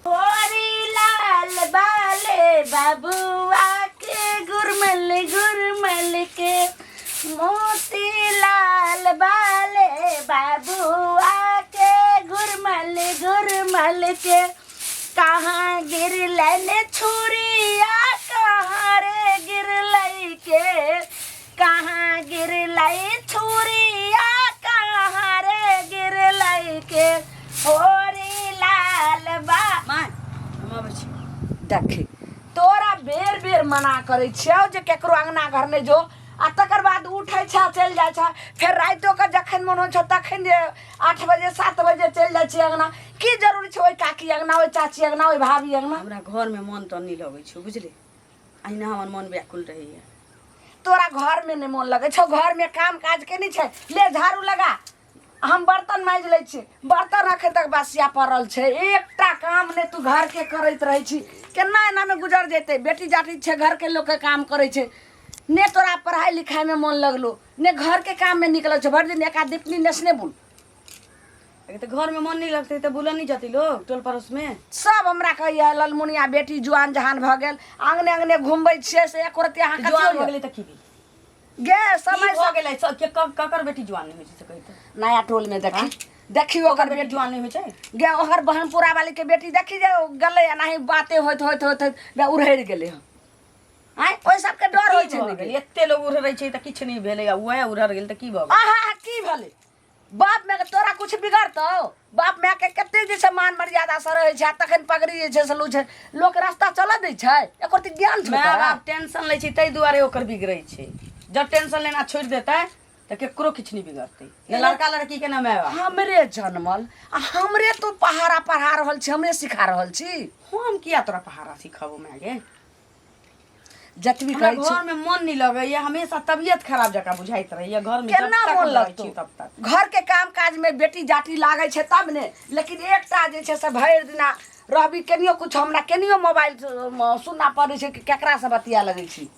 होरी लाल बाले बाबुआ के गुरमल गुरमल के मोती लाल बाले बाबुआ के गुरमल गुरमल के कहाँ गिरलन छुरिया कहाँ रे गिरलै के कहाँ गिरलै छुरिया कहाँ रे गिरलै के होरी लाल बा माय हम अबै छी देखी तोरा बेर बेर मना करै छियौ जे केकरो अंगना घर नहि जो आ तकर बाद उठै छै चलि जाइ छै फेर रातिओ के जखन मोन होइ छौ तखन जे 8 बजे 7 बजे चलि जाइ छी अंगना। की जरूरी छै ओहि काकी अंगना, ओहि चाची अंगना, ओहि भाभी अंगना? हमरा घरमे मन तऽ नहि लगै छौ बुझली, अहिना हमर मन व्याकुल रहैया। तोरा घरमे नहि मोन लगै छौ? घरमे काम काज के नहि छै? ले झाड़ू लगा, हम बर्तन माजि लै छी। बर्तन अखन तक बसिया पड़ल छै। एकटा काम नहि तू घरके करैत रहै छी। केना एनामे गुजर जेतै? बेटी जाटी छै, घरके लोकके काम करै छै ने। तोरा पढ़ाइ लिखाइमे मन लगलो ने, घरके काममे निकलै छौ। भरि दिन एका दीपनी नेसने बुल। तऽ घरमे मन नहि लगतै तऽ बुलऽ नहि जतै लोग टोल पड़ोसमे? सब हमरा कहैया ललमुनिया बेटी जुआन जहान भऽ गेल, आंगने आंगने घुमबै छियै से एको रत्ती अहाँ जुआन भऽ गेलै तऽ की भेलै? गे समय भऽ गेलै के ककर बेटी जुआन नहि होइ छै से कहि तऽ। नया टोल में देखी देखी ओकर बेटी जुआन नहि होइ छै। गे ओकर बहनपुरा वाली के बेटी देखी जे गेलै एनाही बाते होइत होइत होइत होइत बे उड़हरि गेलै हँ। आँय, ओहि सबके डर होइ की छै भऽ ने गेलै? गे। एते लोग उड़ै छै तऽ किछु नहि भेलै आ उएह उड़र गेल तऽ की भऽ गेलै? आहा, की भेलै? बाप माय के तोरा कुछ बिगड़तौ? बाप माय के कते जे छै मान मर्यादा से रहै छै आ तखन पगड़ी जे छै से लू छै, लोक रास्ता चलऽ दै छै? एको रत्ती ज्ञान छौ माय तोरा? बाप टेंशन लै छै ताहि दुआरे ओकर बिगड़ै छै। जब टेंशन लेना छोड़ि देतै तऽ केकरो किछु नहि बिगड़तै, ने लड़का लड़की के ने माय बाप। हमरे जनमल आ हमरे तू पहाड़ा पढ़ा रहल छी, हमरे सिखा रहल छी। हम किया तोरा पहाड़ा सिखबो माय गे? जतबी हमरा कहै छी घर में मन नहीं लगैया, हमेशा तबियत खराब जकाँ बुझाइत रहैया घर में जब केना तक मोन हम रहै लगतौ? छी तब तक। घर के काम काज में बेटी जाटी लागै छै तब ने, लेकिन एकटा जे छै से भरि दिना रहबी, केनियो कुछ हमरा केनियो मोबाइल सुनना पड़ै छै कि केकरा से बतिया लगै छी।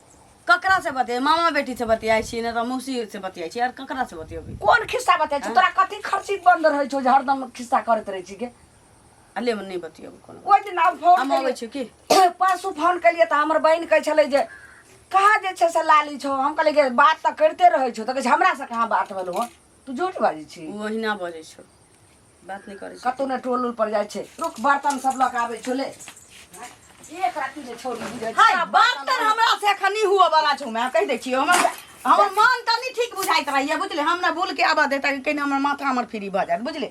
ककरा से बतियाइ? मामा बेटी से बतियाइ छी, नहि तऽ मौसी से बतियाइ छी, आर ककरा से बतियेबै? कोन खिस्सा बतियाइ छी? तोरा कथी खर्ची बंद रहै छौ जे हरदम खिस्सा करैत रहै छी गे? आ ले, नहि बतियेबै कोनो। ओहि दिन आब फोन हम अबै छी की? परसू फोन केलियै तऽ हमर बहिन कहै छलै जे कहाँ जे छै से लाली छौ। हम कहलियै गे बात तऽ करिते रहै छौ। तऽ कहै छै हमरा से कहाँ बात भेलौ हँ, तू झूठ बाजै छी। ओ ओहिना बजै छौ, बात नहि करै छै। कतहु ने टोल उल पर जाइ छै। रुक, बर्तन सब लऽ कऽ आबै छौ। ले, एक राति ने छोड़ी बुझै छै। हाय, बर्तन हमरा से एखन नहि हुअ वाला छौ मैं कहि दै छियौ। हमर हमर मन तऽ नहि ठीक बुझाइत रहैया बुझले। हम ने भूल के आबऽ देता कि कहीं हमर माथा हमर फ्री भऽ जायत बुझले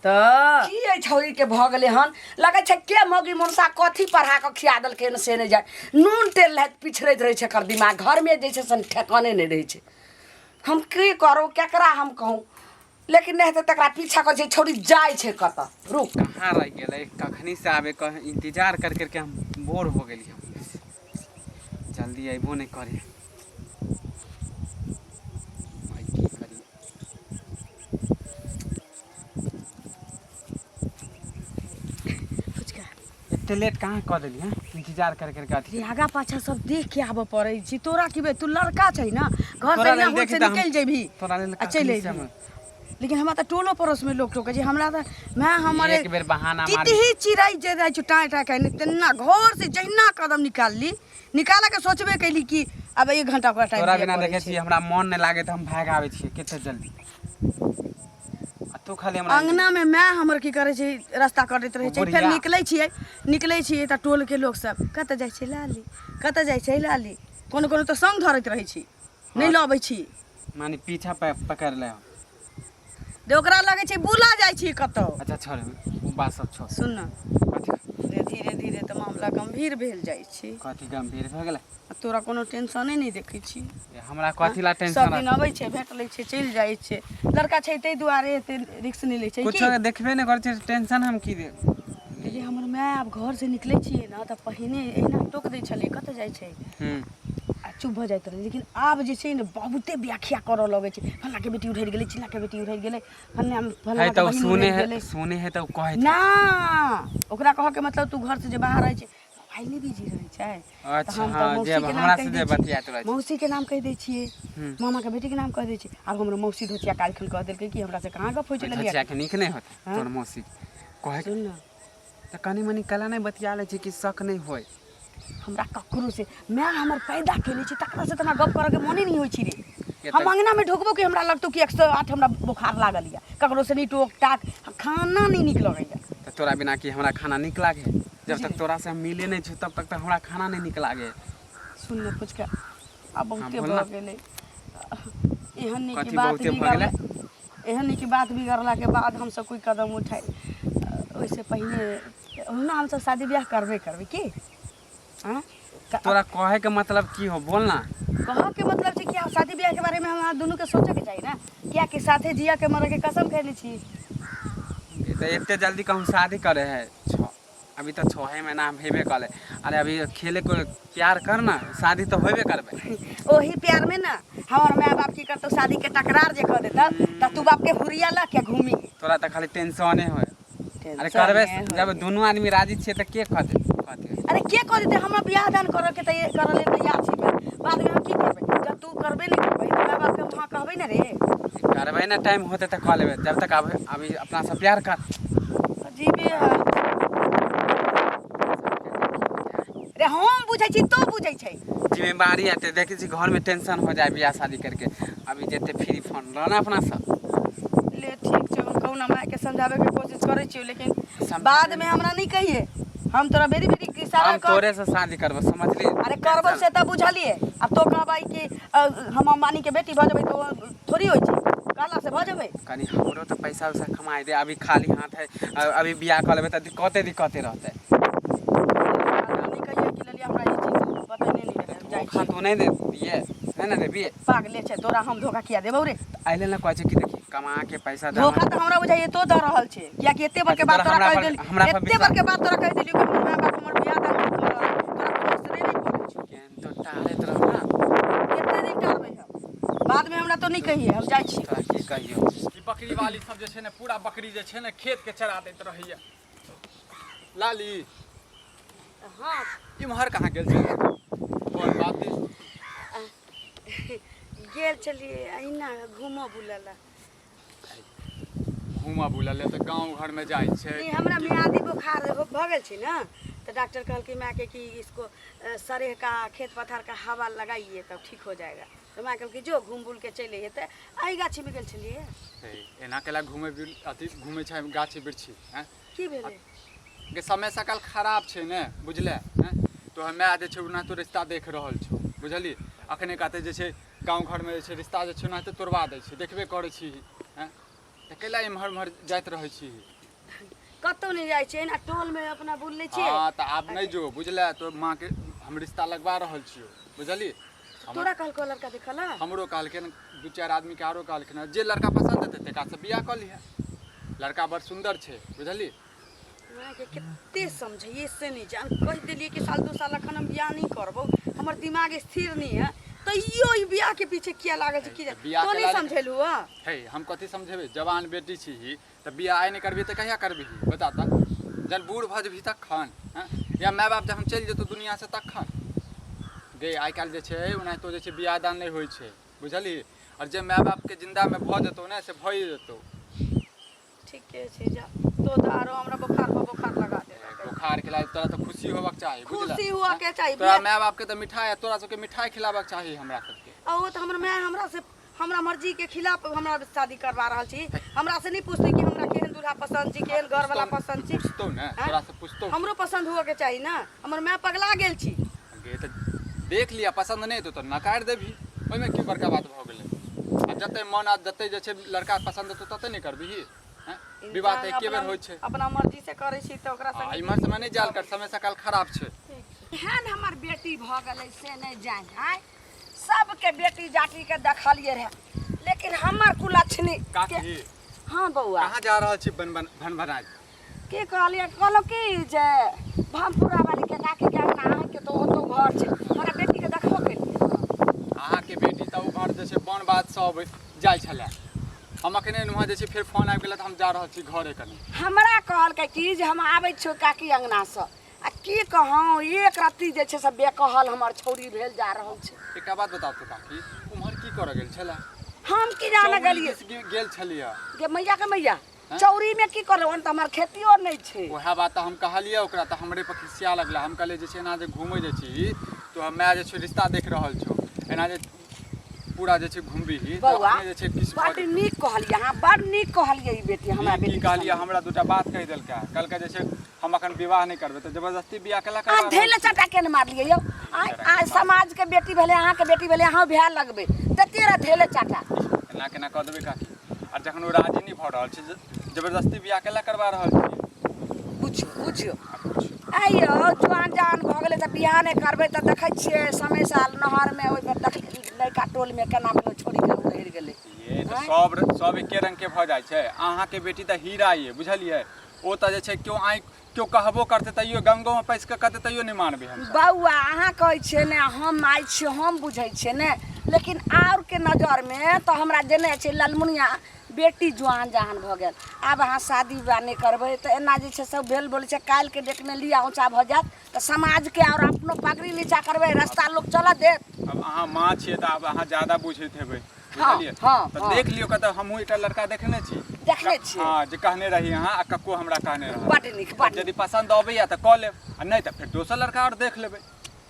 तऽ। की एहि छौड़ी के भऽ गेलै हन? लगै छै के मौगी मुनसा कथी पढ़ा कऽ खिया देलकै हन से नहि जाय। नून तेल लहैत पिछड़ैत रहै छै एकर दिमाग। घरमे जे छै से ठेकाने नहि रहै छै। हम की करू, केकरा हम कहूँ? लेकिन नहि हेतै तकरा पीछा करै छै। छौड़ी जाइ छै कतऽ? रुक। कहाँ रह गेलै? कखनी से आबे कह इंतजार कर करके हम बोर हो गेलियै। जल्दी अयबो नहि करे। भाई, की करी? फुचका। एते लेट कहाँ कऽ देली हैं इंतजार कर करके अथी? रे, आगा पाछा सब देख के आबऽ पड़ै छै। तोरा की बे, तू लड़का छै ने, घर से तोरा एना लेल हुल देखी से तऽ हम- निकलि जेबही तोरा लेल आ चलि कखनी से अयबही। हम- लेकिन हमरा तऽ टोलो पड़ोस में लोग टोकै छै। हमरा तऽ माय हमर एक बेर बहाना मार टिटही चिड़ै जे रहै छै टाँय टाँय कऽ तेना घर से जहिना कदम निकालली, निकालऽ के सोचबे कैली कि अब एक घंटा ओकरा टाइम तोरा दिअ बिना पड़ै देखै छै। छियै हमरा मन नहि लागै तऽ हम भागि आबै छियै कते जल्दी आ तू खाली हमरा अंगना में माय हमर की करै छै, रास्ता कटैत रहै छै। फेर बुढ़िया। निकलै छियै, निकलै छियै तऽ टोलके लोक सब कतऽ जाइ छै लाली, कतऽ जाइ छै लाली? कोनो कोनो तऽ संग धरैत रहै छी, नहि लबै छी। माने पीछा पकड़ ले हम। जे ओकरा लगै छै बुला जाइ छी कतौ। अच्छा छोड़, ओ बात सब छोड़। सुन न। कथी? धीरे धीरे तऽ मामला गंभीर भेल जाइ छै। कथी गंभीर भऽ गेलै? आ तोरा कोनो टेंशने नहि देखै छी। ए, हमरा कथी ला सब टेंशन? दिन अबै छै, भेट लै छै, चलि जाइ छै। लड़का छै ताहि दुआरे एते रिक्स नहि लै छै। कुछो की देखबे नहि करै छै, टेंशन हम की दे? लेकिन हमर माय आब घर से निकलै छियै ने तऽ पहिने एहिना टोक दै छलै, कतऽ जाइ छै? आ चुप भऽ जाइत रहै। लेकिन आब जे छै ने बहुते व्याख्या करऽ लगै छै, फल्लाँके बेटी उधरि गेलै, चिल्लाँके बेटी उधरि गेलै, फल्लाँ है फल्लाँके तऽ ओ बहिन सुने उधरि है गेलै। सुने है तऽ ओ कहै ना, ओकरा कहऽके मतलब तू घर से जे बाहर रहै छै, मोबाइल नहि बिजी रहै छै। तऽ अच्छा हम तऽ हाँ जे मौसीके नाम हमरा कहि से दै जे छियै, बतियाइत रहै छै। मौसीके नाम कहि दै छियै, मामाके बेटीके नाम कहि दै छियै। आब हमरो मौसी धोतिया काल्हिखन कहि देलकै कि हमरा से कहाँ गप होइ छै ललिया। धोतिया के नीक नहि होतै हाँ? तोर मौसी कहै। सुन ने। तऽ कनि मनि कला नहि बतिया लै छै कि शक नहि होय? हमरा ककरो से, माय हमर पैदा केने छै तकरा से तऽ हमरा गप करऽके मोने नहि होइ छै रे। ये हम तऽ अङ्गनामे ढुकबो कि हमरा लगतौ कि 108 हमरा बोखार लागल यऽ। ककरो से नहि टोक टाक, खाना नहि नीक लगैए। तऽ तोरा बिना कि हमरा खाना नीक लागे? जब तक तोरा से हम मिले नहि छौ तब तक तऽ हमरा खाना नहि नीक लागे। सुन ने पुचका, आब बहुते बोल भऽ ना। गेलै। एहन नहि कि कथी बात बहुते भऽ बिगड़ला, गेलै? एहन नहि कि बात बिगड़लाके बाद हमसब कोइ कदम उठाइ। ओहिसँ पहिने ओहुना हमसब शादी बियाह करबे करबै की आँय? तोरा कहे के मतलब की हो, बोल ना। कहऽके मतलब छै कि आब शादी बियाहके बारेमे हमरा दुनूके सोचऽके चाही ने, कियाकि साथे जियऽके मरऽके कसम खयने छी। तऽ एते जल्दी कहूँ शादी करे है? छः अभी तऽ छहे महीना हेबे कले। अरे अभी खेले को प्यार कर ना, शादी तऽ होबे करबै। ओही प्यारमे ने हमर माय बाप की करतौ, शादीके टकरार जे कऽ देतौ तऽ तू बापके हुरिया लऽ के घूमी। तोरा तऽ खाली टेंशने होय। अरे टेंशन करबै नहि होय। जब दुनू आदमी राजी छियै तऽ के कहतै कहतै? अरे के कऽ देतै? हमरा बियाह दान करऽ के तैयार करऽ लेल तैयार छी मैं, बादमे हम की करबै? जब तू करबे नहि करबै तऽ माय बापके हम हँ कहबै ने रे? करबै ने, टाइम होतै तऽ कऽ लेबै। जब तक अभी अभी अपना से प्यार कर। अजीबे है रे। हम बुझै छी, तू बुझै छै। जिम्मेवारी आते देखै छी, घरमे टेंशन हो जाए बियाह शादी करके। अभी जते फ्री फोन रह ना अपना सब। ले ठीक छै, हम कहुना मायके समझाबैके कोशिश करै छियौ, लेकिन समझा बादमे हमरा नहि कहिए, हम तोरा बेरी बेरी इशारा हम कर। तोरे से शादी करबो, समझली? अरे करबो से तऽ बुझलिए। आब तो कहबै कि हम अंबानीके बेटी भऽ जेबै तऽ ओ थोड़ी होइ छै, कहला से भऽ जेबै? कनि हमरो तऽ पैसा उसा कमाइ दे। अभी खाली हाथ है। अभी बियाह कऽ लेबै तऽ दिक्कते दिक्कते रहतै। नहि कहिए कि ललिया हमरा ई चीज बतेने नहि रहै। हम जाइ धोखा छी। तो नहि दे दिए, नहि ने देबिए? पागले छै, तोरा हम धोखा किया देबौ रे? एहि लेल ने कहै छै कि देखी कमा के पैसा जमा। धोखा तऽ हमरा बुझाइए तो दऽ रहल छै, कियाकि एते बड़के बात तोरा तोरा हमरा कहि पर देली, हमरा पर एते विश्वास बड़के बात तोरा कहि देलियौ कि हमर माय बाप हमर बियाह दान नहि कऽ रहल, तोरा कोनो असरे नहि पड़ै छौ। केहन तो टालैत रह ना। कते दिन टालबै हम? बादमे हमरा तो नहि कहिए, हम जाइ छी। तोरा की कहियौ। ई बकरी वाली सब जे छै ने, पूरा बकरी जे छै ने खेत के चरा दैत रहैया। लाली। हाँ। इम्हर कहाँ गेल छै बोल बात दिस? गेल छलियै अहिना घूमऽ बुलऽ लए। घूमऽ बुलऽ ले तऽ गाँव घरमे जाइ छै? ई हमरा मियादी बुखार भऽ गेल छै ने, तऽ डॉक्टर कहलकै मायके कि इसको सरेह का खेत पथार का हवा लगाइए तब ठीक हो जाएगा। तऽ माय कहलकै जो घूम बुल के चलि अइहे। तऽ एहि गाछीमे गेल छलियै। हे, एना केला घूमे अथी घूमै छै गाछी वृक्षी? हैं? की भेलै? के समय सकाल खराब छै ने, बुझले? हैं, तोहर माय जे छै ओनाहितो रिश्ता देख रहल छौ, बुझली? अखने कहते जे छै गाँव घरमे जे छै रिश्ता जे छै ओनाहिते तोड़वा दै छै, देखबे करै छी। हैं, तऽ कैला एम्हर ओम्हर जाइत रहै छी? कतहु नहि जाइ छियै, एना टोलमे अपना बुल लै छियै। हँ, तऽ आब नहि जो, बुझले? तोहर माँके हम रिश्ता लगवा रहल छियौ, बुझली? तोरा कहलकौ लड़का देखऽ लए? हमरो कहलखिन, दू चारि आदमीके आरो कहलखिन हँ। जे लड़का पसन्द हेतै तकरासँ बियाह कऽ लिहे। लड़का बड़ सुन्दर छै, बुझली? मायके कते समझैए से नहि जान। कहि देलियै कि साल दू साल एखन हम बियाह नहि करबौ, हमर दिमाग स्थिर नहि है, तैयो ई बियाहके पीछे किया लागल छै की जाने? बियाह तो के नहि लायक- समझेलhu हँ? हे, हम कथी समझेबै? जवान बेटी छी तऽ बियाह आइ नहि करबही तऽ कहिया करबही, बता तऽ? जहन बूढ़ भऽ जेबही तखन? हँ, या माय बाप जहन चलि जेतौ दुनिआँसँ तखन? गे, आइ काल्हि जे छै ओनाहितो जे छै बियाह दान नहि होइ छै, बुझलही? आओर जे माय बापके जिन्दामे भऽ जेतौ ने, से भइए जेतौ। ठीके छै, जा तो तऽ आरो हमरा बोखार पर बोखार लगा दे। बोखार के लायक तोरा तऽ खुशी होबक चाही, बुझलह? खुशी हुअ के चाही। तोरा माय बाप के तऽ मिठाई, तोरा सबके मिठाई खिलाबक चाही हमरा सबके। आ ओ तऽ हमर माय हमरा से हमरा मर्जी के खिलाफ हमरा शादी करवा रहल छी। हमरा से नहीं पूछते कि हमरा केहन दूल्हा पसंद छी, केहन घर वाला पसंद छी। पूछतौ ने? आँय? तोरा से पूछतौ? हमरो पसंद हुअ के चाही ना। हमर माय पगला गेल छी। गे, तऽ देख लिअ, पसंद नहि हेतौ तऽ नकारि देबही, ओहिमे की बड़का बात भऽ गेलै? आ जते मन आ जते जे छै लड़का पसंद हेतौ तते नहि करबिही? हँ, विवाह तऽ एके बेर होइ छै। अपना मर्जी से करै छी तऽ ओकरा आ संगे इम्हर समय नहि जायल कर, समय सकाल खराब छै। एहन हमर बेटी भऽ गेलै से नहि जानि। आँय, सबके बेटी जाटीके देखलियै रहए, लेकिन हमर कुलक्षणी के काकी। हाँ बौआ। कहाँ जा रहल छी बन बन भन भनाइत? की कहलियै? कहलहुँ की जे भमपुरा वालीके काकीके अंगना अहाँके तऽ ओतौ घर छै, हमरा बेटीके देखबो केलियै। अहाँके बेटी तऽ ओ घर जे छै वन बाधसँ अबै जाइ छलै। हम अखने एलहुँ हँ जे छै, फेर फोन आबि गेलै तऽ हम जा रहल छी घरे कनि। हमरा कहलकै कि जे हम आबै छियौ काकी अंगनासँ, आ की कहूँ, एक रत्ती जे छै से बेकहल हमर छौरी भेल जा रहल छै। एकटा बात बताउ तऽ काकी, उम्हर की करऽ गेल छलै? हम की जाने चौरी गेलियै दिस गेल छलियै गे मैया के मैया, चौरी में की करबै? ओहन तऽ हमर खेतियो नहि छै। वएह बात तऽ हम कहलियै ओकरा, तऽ हमरे पर खिसिया लगलै। हम कहलियै जे छै एना जे घूमै जे छी तो हम माय जे छै रिश्ता देख रहल छौ, एना जे पूरा जे छै घुमबिही तऽ बौआ अपने जे छै किछु भऽ बड्ड जेतौ। नीक कहलियै अहाँ, बड्ड नीक कहलियै ई बेटी हमरा ई की बेटी कहलियै? हमरा दूटा बात कहि देलकै। कहलकै जे छै हम अखन विवाह नहि करबै, तऽ जबरदस्ती बियाह केला अहाँ करवा रहल धैले छी। चटा केने मारलियै यौ? आइ आइ समाज के बेटी भेलै, अहाँके बेटी भेलै, अहाँ भए लगबै तते रह धैले चटा। एना केना कऽ देबै काकी? आर जखन ओ राजी नहि भऽ रहल छै, जबरदस्ती बियाह केला करवा रहल छियै? बुझियौ बुझियौ। आ बुझियौ आइयो जुआन जहान भऽ गेलै तऽ बियाह नहि करबै तऽ देखै छियै समय साल नहरमे ओहिपर देख नयका टोलमे केना कोनो छोड़ीके उधरि गेलै। ये तऽ सब सब एके रंग के भऽ जाइ छै। अहाँके बेटी तऽ हीरा ये, बुझलियै? ओ तऽ जे छै केओ आँखि केओ कहबो करतै तैयो, गंगोमे पैसि कऽ कहतै तैयो नहि मानबै हमसब। बौआ, अहाँ कहै छियै ने हम माय छियै, हम बुझै छियै ने, लेकिन आरके नजरमे तऽ हमरा जेने छै ललमुनिया बेटी जुआन जहान भऽ गेल, आब अहाँ शादी विवाह नहि करबै तऽ एना जे छै सब भेल बोलै छै। काल्हिके डेटमे लिआ ऊँचा भऽ जायत तऽ समाजके आओर अपनो पगड़ी नीचा करबै, रास्ता लोक चलऽ देत? आब अहाँ माँ छियै तऽ आब अहाँ ज्यादा बुझैत हेबै। हँ। बुझलियै? हँ। तऽ हँ। देख लियौ कतऽ। हमहूँ एकटा लड़का देखने छी। देखने छियै? हँ, जे कहने रही अहाँ आ कक्को हमरा कहने रहै। बड्ड नीक, बड्ड। यदि पसन्द अबैया तऽ कऽ लेब आ नहि तऽ फेर दोसर लड़का आओर देख लेबै,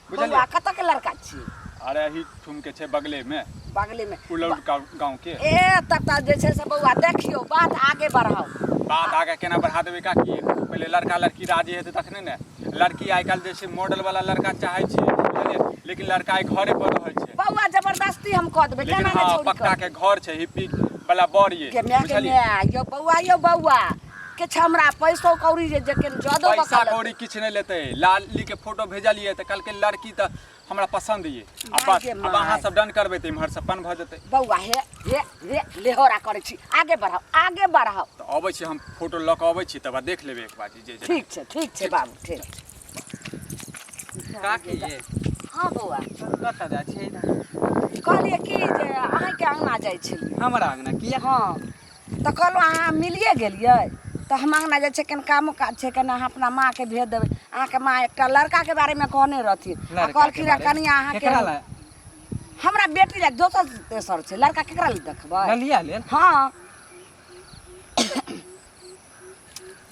बुझलियै? बौआ, कतऽ के लड़का छियै? अरे एही ठुमके छै, बगलेमे। बगलेमे? उलौट गाँव के। ए तब तऽ जे छै से बौआ देखियौ, बात आगे बढ़ाउ। बात आगे केना बढ़ा देबै काकी? पहिले लड़का लड़की राजी हेतै तखने ने। लड़की आइ काल्हि जे छै मॉडल वाला लड़का चाहै छै, बुझलियै? लेकिन लड़का आइ घरे पर रहै छै। बौआ, जबरदस्ती हम कऽ देबै। लेकिन केना ने हँ छोड़ी पक्का के घर छै, हिप्पी वाला बड़ ये। के माय के बुझलियै? माय यौ बौआ, यौ बौआ, किछु हमरा पैसो कौड़ी जे जे केन जदो पैसा बकल कौड़ी किछु नहि लेतै। लाली के फोटो भेजलियै तऽ कहलकै लड़की तऽ हमरा पसन्द ये। आ माय बस गे आब अहाँ माय। सब डन करबै तऽ इम्हर से पन भऽ जेतै। बौआ, हे हे हे, लेहोरा करै छी, आगे बढ़ाउ, आगे बढ़ाउ। तऽ अबै छी, हम फोटो लऽ कऽ अबै छी, तब देख लेबै एक बार जे जे। ठीक छै, ठीक छै बाबू, ठीक छै। काकी ये। हँ बौआ। कतऽ जाइ छियै? कहलियै की जे अहाँके अङ्गना जाइ छलियै। हमरा अङ्गना किया? हँ, तऽ कहलहुँ अहाँ मिलिए गेलियै तऽ हम अङ्गना जाइ छियै, कनि कामो काज छै। कनि अहाँ अपना माँके भेज देबै। अहाँके माँ एकटा लड़काके बारेमे कहने रहथिन आ लड़काके कहलखिन रहए बारेमे? कनिया अहाँके केकरा लए? हमरा बेटी लए। दोसर तेसर छै लड़का, केकरा लए देखबै? ललिया लेल? हँ।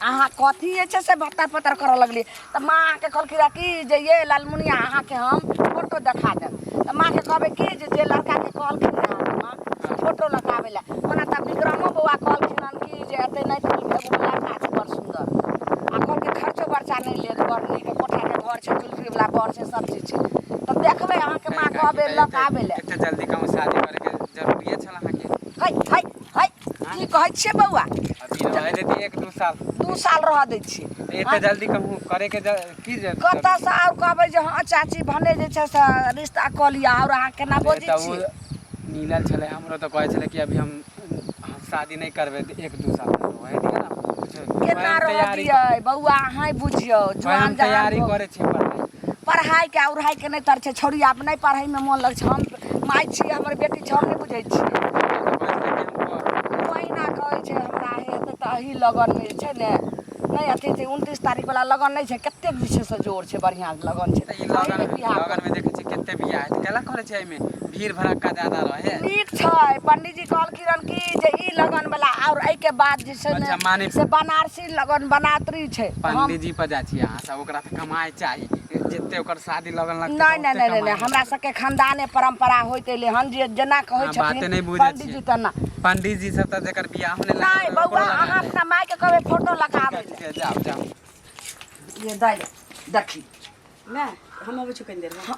अहाँ कथी जे छै से बत्तर पत्तर करऽ लगलियै तऽ माँ अहाँके कहलखिन रहए कि जे ये लालमुनिया, अहाँके हम फोटो देखा देब। तऽ माँके कहबै कि जे जे लड़काके कहलखिन रहए अहाँके माँ से फोटो लऽ कऽ आबै लए। ओना तऽ विक्रमो बौआ कहलखिन हन कि जे एतै नहि तऽ एगो लड़का छै बड़ सुन्दर आ कहलकै खर्चो बर्चा नहि लेत, बड़ नीक कोठाके घर छै, चुल्फीवला बर छै, सब चीज छै। तऽ देखबै, अहाँके माँ कहबै लऽ कऽ आबै लए। एते जल्दी कहूँ शादी करैके जरूरिए छल अहाँके? है है है, की कहै छियै बौआ? अभी रह देती 1-2 साल। 2 साल रहऽ दै छियै। तऽ एते जल्दी कहूँ करैके की जरूरत? कतऽसँ आओर कहबै जे हँ चाची, भने जे छै से रिश्ता कऽ लिअ। आओर अहाँ केना अरे बजै तऽ ओ छियै? मिलल छलै हमरो, तऽ कहै छलै कि अभी हम शादी नहि करबै 1-2 साल तक रहे दिअ ने कुछ। केना हम रहऽ तैयारी दियै बौआ? अहाँ बुझियौ, हम जुआन जहान तैयारी भऽ करै छी पढ़ाइ। पढ़ाइके आ उढ़ाइके नहि तर छै छौड़ी, आब नहि पढ़ैमे मोन लगै छै। हम माय छियै, हमर बेटी छै, हम नहि बुझै छियै? तऽ कहै छलै कि हम ओहिना कहै छै हमरा हेतै तऽ एही लगनमे जे छै ने नहि अथी छै, 29 तारीख वाला लगन नहि छै, कतेक जे छै से जोर छै, बढ़िआँ लगन छै। तऽ ई एहिमे लगन बियाह लगनमे देखै छियै कते बियाह हेतै, केला करै छै एहिमे भीड़ भड़क्का ज्यादा रहे? नीक छै। पंडीजी कहलखिन हन कि जे ई लगन वाला आओर एहिके बाद जे छै ने अच्छा, माने से बनारसी लगन बनात्री छै। हम पंडीजी पर जाइ छियै अहाँ सब, ओकरा तऽ कमाइ चाही, जते ओकर शादी लगन लगतै नहि तऽ नहि ओते नहि नहि नहि कमाइ। हमरा सबके खानदाने परम्परा होइत एलै हन जे जेना कहै अहाँ बाते छथिन नहि बुझै पंडीजी छियै। तेना। पंडीजी सब तऽ जकर बियाह होने नहि बौआ, अहाँ अपना मायके कहबै फोटो लगाबै ठीक छै, जाउ जाउ। लए। ये दाइ देखी। माय, हम अबै छी कनि देरमे।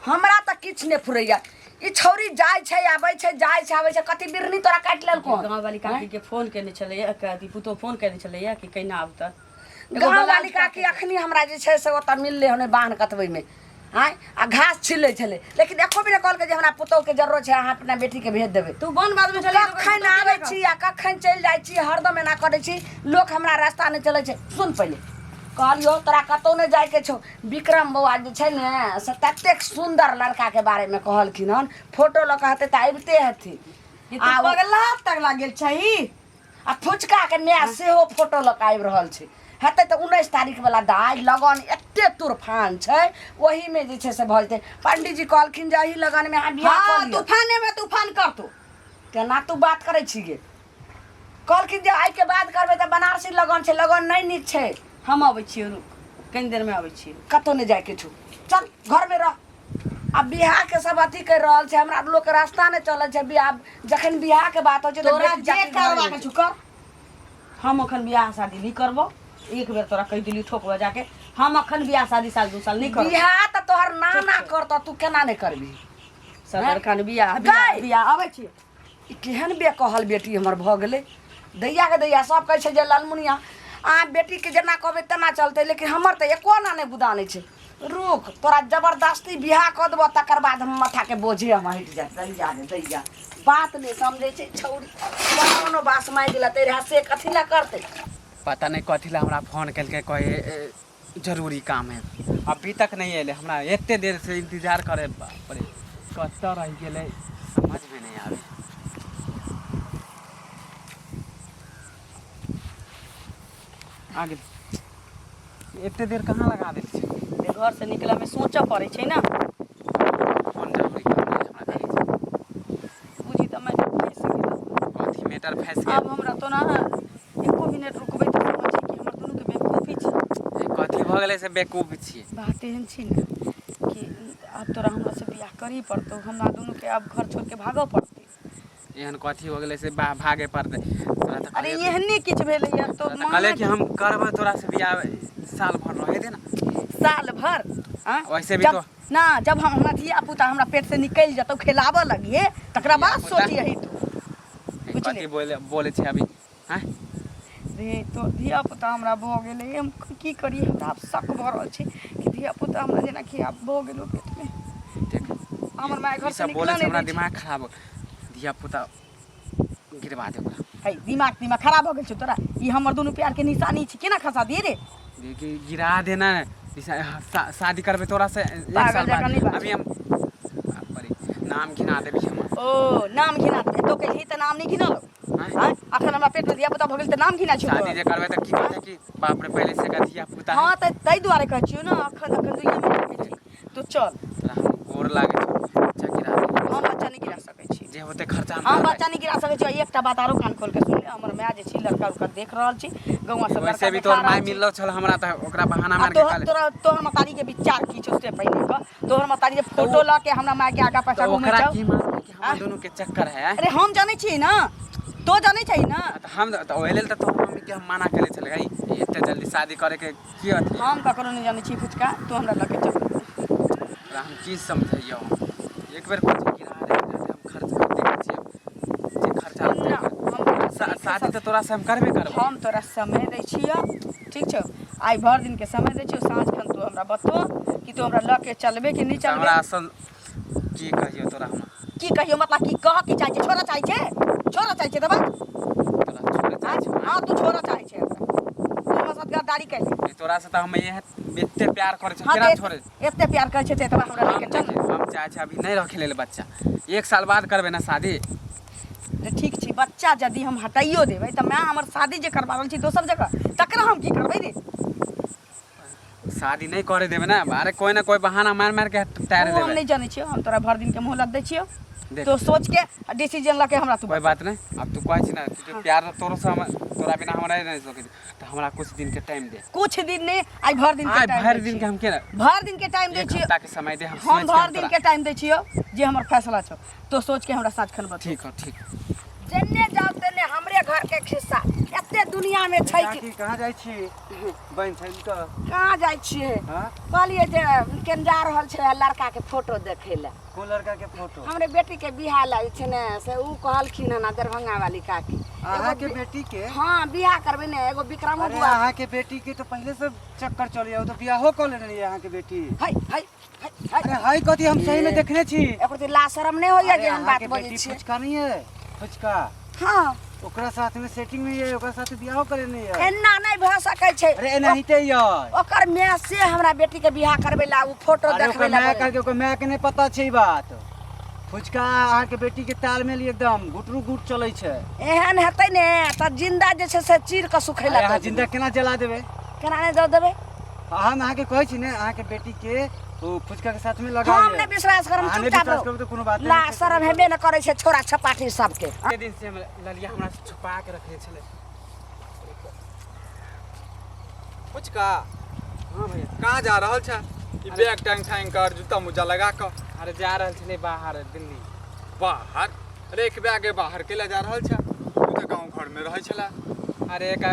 हमरा तऽ किछु नहि फुरैया। ई छौरी जाइ छै आबै छै, जाइ छै आबै छै। कथी बिरनी तोरा काटि लेलको? गाँव वाली काकी के फोन केने छलैया, अथी पुतोह फोन केने छलैया कि केना आबतऽ। एगो गाँव ब्लाउज वाली काकी अखनी हमरा जे छै से ओतऽ मिललै हन बान्ह कतबैमे आँय, आ घास छिलै छलै, लेकिन एको बेर कहलकै जे हमरा पुतोहके जरूरत छै, अहाँ अपना बेटीके भेज देबै। तू बन बादमे छलै। कखन आबै छी आ कखन चलि जाइ छी, हरदम एना करै छी, लोक हमरा रास्ता नहि चलै छै। सुन, पहिले कहलियौ तोरा कतहु नहि जाइके छौ। विक्रम बौआ जे छै ने से ततेक सुन्दर लड़काके बारेमे कहलखिन हन, फोटो लऽ कऽ हेतै तऽ अबिते हेथिन। ई तू पगला तगला गेल छही? आ फुचकाके माय सेहो फोटो लऽ कऽ आबि रहल छै। हेतै तऽ 19 तारीख वाला दाइ लगन एते तुरफान छै ओहीमे जे छै से भऽ जेतै पंडीजी कहलखिन जे एही लगनमे अहाँ बियाह कऽ हाँ लिअ तूफाने में तूफान करतो केना तू बात करै छी गे कहलखिन जे एहिके बाद करबै तऽ बनारसी लगन छै लगन नहि नीक छै हम अबै छियै रुक कनि देर में अबै छियै कतहु नहि जाइके छौ चल घरमे रह आ बियाहके सब अथी करि रहल छै हमरा लोकके रास्ता नहि चलै छै बियाह जखन बियाहके बात होइ छै तऽ तोरा बेटी जे जाति घरे करबाक रहै छौ कर हम अखन बियाह शादी नहि करबो एक बेर तोरा कहि देली ठोक बजा के हम अखन बियाह शादी साल दू साल नहीं छै। करब बियाह तऽ तोहर नाना करतौ तू केना नहि करबही सदर खान बियाह बियाह गै! बियाह अबै छी ई केहन बेकहल बेटी हमर भऽ गेलै दैयाके दैया सब कहै छै जे ललमुनिया अहाँ बेटीके जेना कहबै तेना चलतै लेकिन हमर तऽ एको आना नहि गुदानै छै रुक तोरा जबरदस्ती बियाह कऽ देबऽ तकर बाद हम माथाके बोझे हम हटि जायत दैया रे दैया बात नहि समझै छै छौरी कोनो बास मारि लेतै रहए से कथी लए करतै पता नहि कथी लए हमरा फोन केलकै कहै ए, जरूरी काम है अभी तक नहि एलै हमरा एते देर से इंतजार करे बाप रे कतऽ रहि गेलै समझमे नहि आबै आ गेल एते देर कहाँ लगा देल छै घर से निकलऽ में सोचऽ पड़ै छै ने फोन जरूरी काम रहै हमरा कहै छै बुझी तऽ मैं फँसि गेलहुँ कथी मैटर फँसि गेल आब हमरा तो ना एको मिनट रुकबै तऽ समझ कि हमर दुनूके बेवकूफी छै ए, कथी भऽ गेलै से बेवकूफ छियै बात एहन छै ने कि आब तोरा हमरा से बियाह करही पड़तौ हमरा दुनूके आब घर छोड़िके भागऽ पड़तै एहन कथी हो गेलै से भागे पड़तै तोरा तऽ अरे कहलियै एहने किछु भेलैया तो तोरा तऽ कहलियै कि हम करबै तोरा से बियाह साल भर रहे दे ना साल भर आँ? वैसे भी जब तो- ना जब हम हमरा धिया पुता हमरा पेट से निकलि जेतौ खेलाबऽ लगिहे तकरा बाद धिया-पुता? सोचियही तू बुझलियै। कथी बोले बोले छै अभी हैं रे तो धिया पुता हमरा भऽ गेलै हम की करी हमरा आब शक भऽ रहल छै कि धिया पुता हमरा जेनाकि आब भऽ गेलो पेटमे देख हमर माय घर ई से सब बोले निकलऽ छै नहि हमरा दै छै। दिमाग खराब हो धिया पुता गिरवा दे ओकरा है दिमाग दिमाग खराब भऽ गेल छौ तोरा ई हमर दुनू प्यार के निशानी छै केना खसा दिए रे गिरा देना शादी करबे तोरा से एक पागल साल जकाँ बाद नहि बाज। अभी हम बाप रे, नाम घिना देबी हमर ओ नाम घिना देबै तो कहिही तऽ नाम नहि घिनलो आँय? आँय अखन हमरा पेट में धिया पुता भऽ गेल तऽ नाम घिना छौ शादी जे करबे तऽ की कहते कि बाप रे पहले से का धिया पुता हँ तऽ ताहि दुआरे कहै छियौ ने अखन अखन दुइये महीना के छै तो चल तोरा हम गोर लागै छौ बच्चा गिरा दे हम बच्चा नहि गिरा सकै छी जे होते खर्चा हम हम करबै। बच्चा नहि गिरा सकै छी एकटा बात आरो कान खोल के सुन ले हमर माय जे छै लड़का उड़का देख रहल छै गौवा सब लड़का वैसे भी देखा तोहर रहल माय छै। मिललो छल हमरा तऽ ओकरा बहाना आ मार के तोहर कहले तोरा तोहर मतारी के विचार की छौ से पहिने कह तोहर मतारी जे फोटो लऽ के हमरा माय के आगा तऽ पाछा घुमै ओकरा छौ की मालूम कि हमर आँय? दुनू के चक्कर है अरे हम जानै छियै ना तो जानै छै ना तऽ हम तऽ ओहि लेल तऽ तोहर मम्मी के हम मना केले छलै है एते जल्दी शादी करे के की अथी हम ककरो नहि जानै छी फुचका तू हमरा लऽ के चल तोरा हम की समझैयौ एक बेर कुछ गिरा दे हम खर्च कर देखै छियै जे खर्चा लगतै ना, हम शादी तऽ तोरा से हम करबे करबो हम तोरा समय दै छियौ ठीक छौ आइ भरि दिनके समय दै छियौ साँझ खन तू हमरा बतो कि तू हमरा लऽ के चलबे कि नहि तऽ चलबे हमरा असल की कहियौ तोरा हम की कहियौ मतलब की कह की चाहै छै छोड़ऽ चाहै छै छोड़ऽ चाहै छै तऽ बात तोरा छोड़े चाहै छौ हँ तू छोड़ऽ चाहै छै हमरा तू हमरा साथ गद्दारी कैले तोरा से तऽ हम इएह एते प्यार करै छियौ हँ केना तऽ छोड़े एते प्यार करै छै तऽ एतबा हमरा हम लऽ के चल देखियौ, हम चाहै छी अभी नहि रखे लेल बच्चा एक साल बाद करबै ने शादी तऽ ठीक छै बच्चा यदि हम हटाइयो देबै तऽ माय हमर शादी जे करबा रहल छी दोसर जगह तकरा हम की करबै रे शादी नहीं करे देबै ने अरे कोई ना कोई बहाना मार मार के तार ओ हम देबै नहि जानै छियौ हम तोरा भरि दिनके मोहलत दै छियौ देख। तो सोच के डिसीजन लऽ के हमरा तू कोई बात नहीं अब तू कहै छी ना कि प्यार तोरो से हम तोरा बिना हम रह नहीं सकै छी तऽ हमरा कुछ दिन के टाइम दे कुछ दिन नहि आइ भरि दिन के आइ टाइम भरि दिन के हम केना भरि दिन के टाइम दै एक छियौ हफ्ता के समय दे हम हम सोच के भरि हम दिन तोरा के टाइम दै छियौ जे हमर फैसला छौ तो सोच के हमरा साँझ खन बता ठीक हो ठीक जेन्ने जाउ तेन्ने हमरे घर के खिस्सा एते दुनिया में छै कि काकी कहाँ जाइ छी बनि छनि तऽ कहाँ जाइ छियै हाँ कहलियै जे केन जा रहल छै लड़का के फोटो देखै लए कोन लड़का के फोटो हमरे बेटी के बियाह लए जे छै ने से उ कहलखिन हन दरभंगा वाली काकी अहाँ के बेटी के हाँ बियाह करबै ने एगो विक्रमो अरे बुआ अहाँ के बेटी के तो पहले से चक्कर चल तो बियाहो कऽ लेने रहियै अहाँ के बेटी है है है है अरे हाय कथी हम सही में देखने छी एकर तऽ ला शरम नहि होइया अरे जे हम अहाँ बात के बजै बेटी छियै फुचका नहीं है फुचका हाँ ओकरा साथ में सेटिंग में है ओकरा साथ बियाहो करे नहीं है एना नहि भऽ सकै छै अरे एनाहिते ये ओकर माय से हमरा बेटी के बियाह करबै ला उ फोटो अरे देखबै ओकर ला माय करके ओकर माय के नहीं पता छै ई बात फुचका अहाँ के बेटी के ताल में एकदम गुटरू गुट चलै छै एहन हेतै ने तऽ जिंदा जे छै से चीर कऽ सुखै अरे ला अहाँ जिंदा केना जला देबै केना नहि दऽ देबै? हम अहाँके कहै छी ने, अहाँके बेटी के ओ फुचका के साथ में लगा हम लिअ। नहि विश्वास करब। अहाँ नहि चुपचाप विश्वास रहू। करब तऽ कोनो बात ला नहि छै। शरम हेबे नहि करै छै छोरा छपाटी सबके। एते दिन से हम ललिया हमरा से छुपा के रखने छलै। फुचका। हाँ भैया। कहाँ जा रहल छै ई बैग टांग ठांग कर जूता मोजा लगा कऽ? अरे जा रहल छलै बाहर दिल्ली। बाहर? अरे एक बैग बाहर के ले जा रहल छै? तू तऽ गाँव घर में रहै छला। अरे एक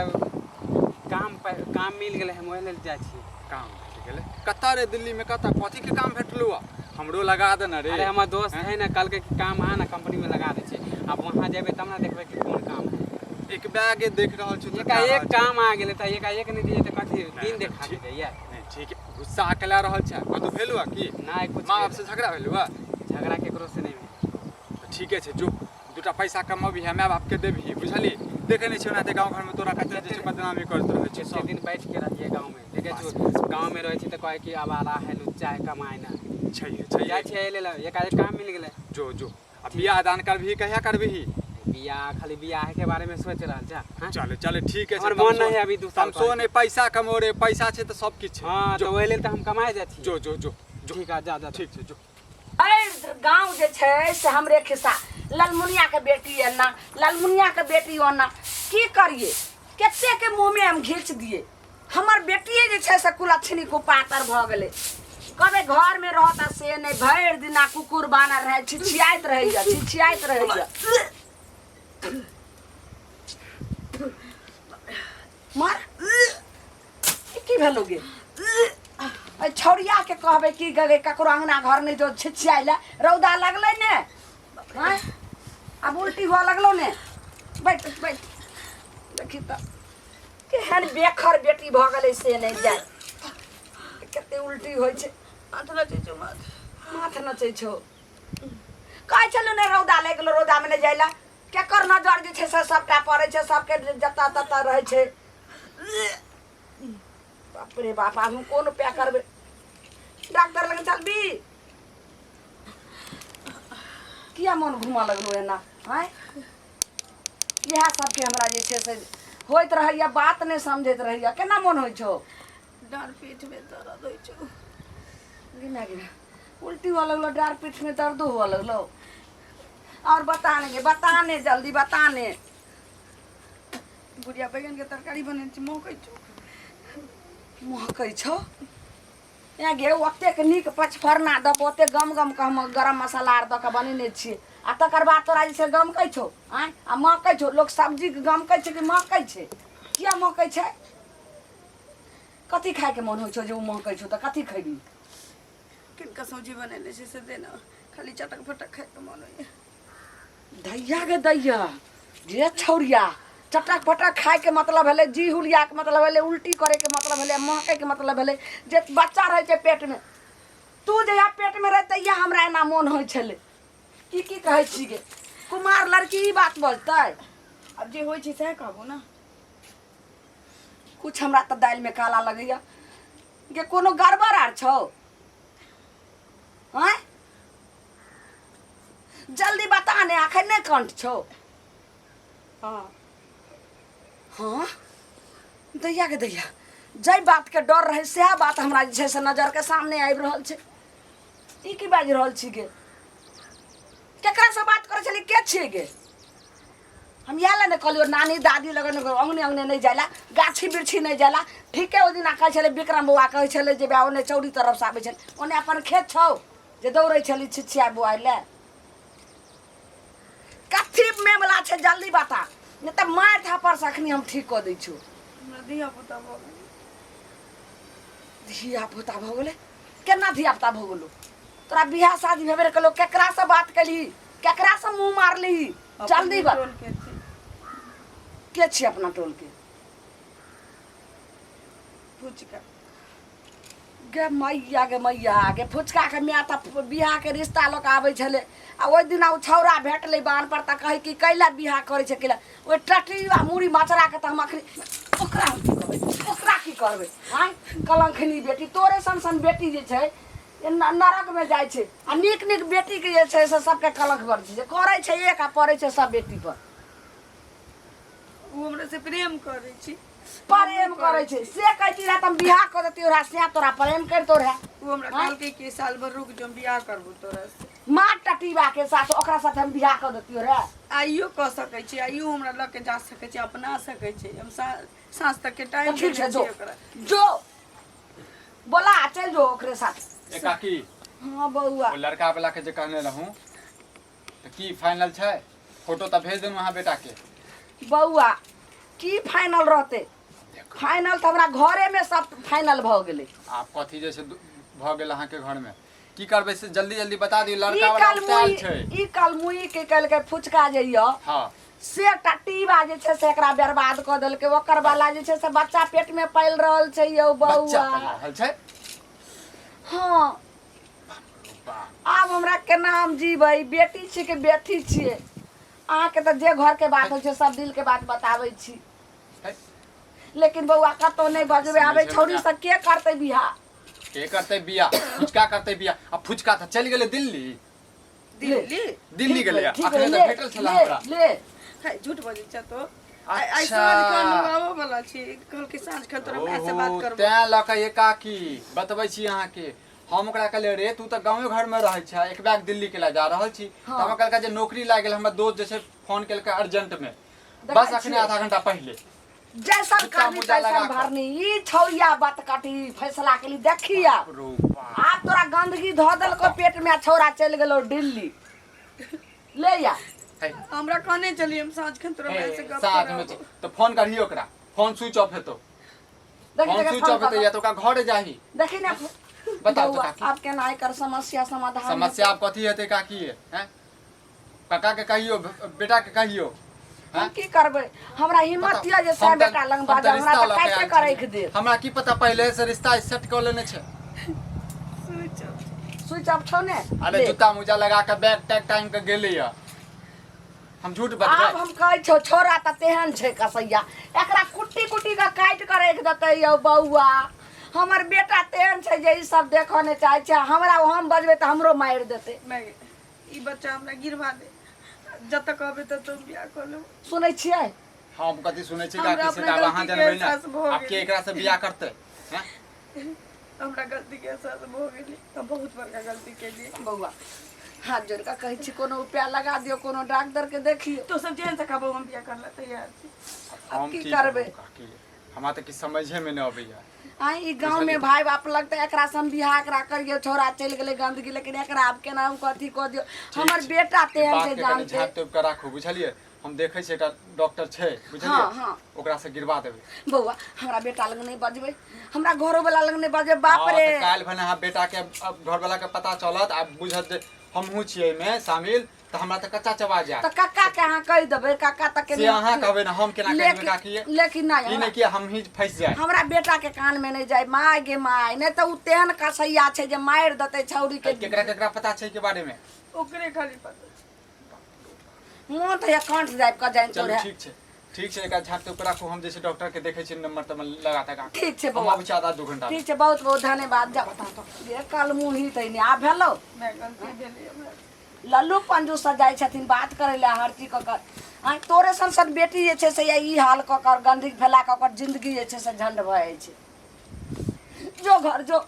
काम काम मिल गेलै, हम ओहि लेल जाइ छी। काम भेट गेलै? कतऽ रे, दिल्ली में कतऽ, कथी के काम भेटलौ? हमरो लगा देना रे। अरे हमर दोस्त है ने, कहलकै कि काम आ ना, कंपनी में लगा दै छै। आब वहाँ जेबै तब ने देखबै कि कोन काम है। एक बैग देख रहल छी। एकाएक काम आ गेलै तऽ एकाएक नहि दियै तऽ कथी दिन देखा देबै? नहीं ठीक है, गुस्सा अकेला रहल छै। कतौ भेलौ की? नहि कुछ। माँ बाप से झगड़ा भेलौ? झगड़ा केकरो से नहि भेल। तऽ ठीके छै, जो दूटा पैसा कमबही, माय बाप के देबही, बुझली? देखे नहि छियै ओनाहिते गाँव घरमे तोरा कते जे छै बदनामी करैत रहै छै एते सब। दिन बैठ के रहिए गाँव में, देखे छौ गाँव में रहै छी तऽ कहै कि आवारा है, लुच्चा है, कमाए ना। छैहे छैहे। जाइ छियै एहि लेल, एकाएक काम मिल गेलै। जो जो, आ बियाह दान करबही? कहिया करबही? बियाह, खाली बियाह के बारे में सोच रहल छा, हाँ? चले चले, ठीक है। हमर मन नहीं है अभी 2 साल। तमसो नहि, पैसा कमो रे, पैसा छै तऽ सब किछु छै। हाँ। जो। तऽ ओहि लेल तऽ हम कमाए जाइ छी। जो जो जो जो। ठीक है, जा जा। ठीक छै, जो। एहि गाँव जे छै से हमरे खिस्सा, ललमुनिया के बेटी एना, ललमुनिया के बेटी ओना। की करिए, कते के मुँह में हम घीच दिए। हमर बेटिए जे छै से कुलक्षणी कुपातर भऽ गेलै। कबे घर में रहता से नहि, भरि दिना कुकुर बानर रहै, छिछियाइत रहैया, छिछियाइत रहैया। मर, ई की भेलो गे? एहि छौड़िया के कहबै की गगे, ककरो अंगना घर नहि जो छिछियाइ लए। रौदा लगलै ने, आँय? आब उल्टी हुआ लगलो ने। बैठ बैठ, देखी तऽ केहन बेखर बेटी भऽ गेलै से नहि जाय, कते उल्टी होइ छै। माथ नचै छौ, माथ। माथ नचै छौ? कहै छलहुँ ने रौदा लागि गेलो, रौदामे नहि जाइ लए। केकर नजर जे छै से सबटा पड़ै छै सबके, जतऽ ततऽ रहै छै। बाप रे बाप, आब हम कोन उपाय करबै? डॉक्टर लग चलबी? किया मन घूमऽ लगलो एना? आँय, इएह सबके हमरा जे छै से होइत रहैया, बात नहि समझैत रहैया। केना मन होइ छौ? डाँर पीठ में दर्द होइ छौ। गिना गिना, उल्टी हुआ लगलो, डाँर पीठ में दर्दो हुआ लगलो। और बता ने गे, बता ने, जल्दी बता ने। गुड़िया बैगन के तरकारी बनेने छी, महकै छौ। महकै छौ? यहाँ गे, ओतेक नीक पचफड़ना दऽ कऽ, ओतेक गम गम कऽ हम गरम मसाला आर दऽ कऽ बनेने छियै, आ तकर बाद तोरा जे छै गमकै छौ? आँय, आ महकै छौ? लोक सब्जीके गमकै छै कि महकै छै? किया महकै छै? कथी खायके मोन होइ छौ जे ओ महकै छौ? तऽ कथी खैबी? किनका सब्जी बनेने छै से देना, खाली चटक फटक खायके मन होइया। दैया गे दैया, जे छौड़िया, चटक फटक खायके मतलब भेलै जी हुलियाके मतलब भेलै, उल्टी करैके मतलब भेलै, महकैके मतलब भेलै जे बच्चा रहै छै पेटमे। तू जहिया पेटमे रहै तहिया हमरा एना मोन होइ छलै। की की कहै छी गे? कुमार लड़की ई बात बजतै? आब जे होइ छै सएह कहबो ने। कुछ हमरा तऽ दालिमे काला लगैया गे, कोनो गड़बड़ आर छौ? आँय, जल्दी बता ने, अखन नहि कंठ छौ? हाँ। हाँ, दैया के दैया, जाहि बातके डर रहै सएह बात हमरा जे छै से नजरके सामने आबि रहल छै। ई की बाजि रहल छी गे? केकरासँ बात करै छली? के छियै गे? हम इएह लए ने कहलियौ नानी दादी लगन अङ्गने अङ्गने नहि जाइ लए, गाछी बिरछी नहि जाइ लए। ठीके ओहि दिना कहै छलै विक्रम बौआ, कहै छलै जे बा ओन्ने चौरी तरफसँ आबै छलै, ओन्ने अपन खेत छौ जे दौड़ै छली छिछिया बौआइ लए। कथी मामला छै, जल्दी बता, नहि तऽ मारि थापड़सँ अखनी हम ठीक कऽ दै छियौ। हमरा धिया पुता भऽ गेलै। धिया पुता भऽ गेलै? केना धिया पुता भऽ गेलौ? तोरा बियाह शादी भेबे नहि केलौ। केकरासँ बात केलही? केकरासँ मुँह मारलिही? जल्दी अपने बता। टोल के छी। के छी अपना टोलके? फुचका। गे मैया, गे मैया, गे फुचका के माय तऽ बियाह के रिश्ता लऽ कऽ आबै छलै, आ ओहि दिना ओ छौड़ा भेटलै बान्ह पर तऽ कहै कि कैला बियाह करै छै, कैला? ओहि टटरी आ मूड़ी मचरा के तऽ हम अखनी ओकरा हम की कहबै, ओकरा की करबै? आँय कलंखनी बेटी, तोरे सन सन बेटी जे छै ए नरकमे जाइ छै, आ नीक नीक बेटीके जे छै से सबके कलंक करै छै। जे करै छै एक आ पड़ै छै सब बेटी पर। ओ हमरा से प्रेम करै छी। प्रेम करै छै से कहती रहे तऽ हम बियाह कऽ देती रहे से तोरा प्रेम करितो रहे ओ हमरा कहलकै कि साल भर रुक जो हम बियाह करबो तोरा से माँ टटीबा के साथ ओकरा साथ हम बियाह कऽ देतियो रे आइयो कऽ सकै छी आइयो हमरा लऽ के जा सकै छी अपना सकै छी हम साँझ तक के टाइम तऽ ठीक छै देने जो छियै ओकरा जो बोला चल जो ओकरे साथ ए काकी हाँ बउआ ओ लड़का वाला के जे कहने रहूं तऽ की फाइनल छै फोटो तऽ भेज देलहुँ अहाँ बेटा के बउआ की फाइनल रहते फाइनल तऽ हमरा घरे में सब फाइनल भऽ गेलै आब कथी जे छै भऽ गेल अहाँके घरमे की करबै से जल्दी जल्दी बता दियौ ई लड़का वाला कलमुई उतायल छै ई कलमुई के कहलकै फुचका जे यऽ हँ से टट्टीबा जे छै से एकरा बर्बाद कऽ देलकै ओकर वाला जे छै से बच्चा पेट में पालि रहल छै यौ बच्चा बौआ पालि रहल छै हँ बाप आब हमरा केना हम जीबै बेटी छी कि बेटी छियै अहाँके तऽ जे घरके बात होइ छै सब दिलके बात बताबै छी है, लेकिन बौआ कतहु नहि बजबै आबै समझ छौड़ी से के करतै बियाह के करतै बियाह फुचका करतै बियाह आ फुचका तऽ चलि गेलै दिल्ली दिल्ली दिल्ली ठीक गेलै भेलै, ठीक अखने भेलै, तऽ भेटल छलै ले, हमरा ले है झूठ बजै छ तो आइ आइ अच्छा। साँझ खन आबऽ वाला छी कहलकै साँझ खन तोरा माय से बात ओहो, करबो तें लऽ कऽ एकाकी बतबै छी अहाँके हम ओकरा कहलियै रे तू तऽ गाँवे घरमे रहै छै एक बैग दिल्ली के लए जा रहल छी तऽ हमरा कहलकै जे नौकरी लागि गेल हमर दोस्त जे छै फोन केलकै अर्जेंटमे देखै बस अखने छियै। आधा घंटा पहिले जैसन जूता करनी मोजा तैसन लगा कऽ। भरनी ई छौरिया बात काटी फैसला के लिए देखिया रो बाप। आब तोरा गंदगी धऽ देलको पेट में आ छौरा चलि गेलो दिल्ली ले या है, हमरा कहने चली हम साँझ खन तोरा माय से गप साँझमे करब तऽ फोन करही ओकरा फोन स्विच ऑफ हेतौ देखी फोन देखी स्विच फोन ऑफ हेतौ कऽ या तऽ ओकरा घरे जाही देखी ने बताउ तऽ बौआ, काकी। आब केना एकर समस्या समाधान समस्या आब कथी हेतै काकी हैं काका के कहियो बेटा के कहियो हम की करबै हमरा हिम्मत यऽ जे हम सैं तऽ- बेटा लग हम तऽ बाजब हमरा रिश्ता तऽ लऽ के काटि आयल कऽ छलियै। राखि देत हमरा की पता पहिले से रिश्ता सेट कऽ लेने छै स्विच ऑफ छौ ने अरे ले। जूता मोजा लगा के बैग टैग टांग के गेलै या हम झूठ बजबै आब हम कहै छौ छोरा तऽ तेहन छै कसैया एकरा कुट्टी कुट्टी कऽ काटि कऽ राखि देतै यौ बौआ हमर बेटा तेहन छै जे ई सब देखऽ नहि चाहै छै हमरा हम बजबै तऽ हमरो मारि देतै माय गे, ई बच्चा हमरा गिरवा दे जतऽ कहबै ततऽ हम बियाह कऽ लेब सुनै छियै हम कथी सुनै छी हमरा काकी से अपना तऽ आब अहाँ गलती के जनबै ने एहसास भऽ आब के गेल। एकरा से बियाह करतै हैं हमरा गलती के एहसास भऽ गेलै हम बहुत बड़का गलती केलियै बौआ हाथ जोड़ कऽ कहै छी कोनो उपाय लगा दियौ कोनो डॉक्टर के देखियौ तो सब जेहन से कहबो हम बियाह कर ला तैयार छी हम की की करबै? कहू काकी हमरा तऽ किछु समझे मे नहि अबैया आइ ई गाँव में भाई बाप लगतै एकरा से हम बियाह एकरा करियौ छौड़ा चलि गेलै गन्दगी लेकिन एकरा आब केना कथी कऽ दियौ हमर छै। बेटा तेहन बात छै के कनि जानते झाँपि तोपि कऽ राखू बुझलियै हम देखै छियै एकटा डॉक्टर छै बुझलियै हँ, हँ। ओकरा से गिरवा देबै बौआ हमरा बेटा लग नहि बजबै हमरा घरो वाला लग नहि बजबै बाप हँ, रे तऽ काल्हि भने अहाँ बेटा के घर वाला के पता चलत आ बुझत जे हमहूँ छियै एहिमे शामिल तऽ हमरा तऽ कच्चा चबा जायत तऽ काका के अहाँ कहि देबै काका तऽ से केने अहाँ कहबै ने हम केना कहि देबै लेकिन काकी लेकिन नहि ई हमरा- नहि कि हमही फँसि जाय हमरा बेटा के कान में नहि जाय माय गे माय नहि तऽ ओ तेहन कसैया छै जे मारि देतै छौड़ी के केकरा केकरा पता छै के बारे मे ओकरे खाली पता मोन तऽ कंठ दाबि कऽ जानि चलू तोरे ठीक छै ठीक छै एकरा झाँप तोप राखू हम जे छै डॉक्टर के देखै छियै नंबर तम्बर लगा तका ठीक छै हम बौआ आबै छी आधा दू घंटा ठीक छै बहुत बहुत धन्यवाद जा बता तो ये कल मुँही तैने आब भेलौ माय गलती भेलै हमरा लल्लू पंजू से जाइ छथिन बात करै लए हर चीज कऽ कऽ आँय तोरे सन सन बेटी जे छै से या ई हाल कऽ कऽ गंदगी फैला कऽ ओकर जिंदगी जे छै से झंड भऽ जाइ छै जो घर जो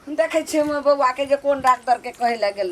देखै छियै हमर बौआके जे कोन डॉक्टरके कहै लए गेलै।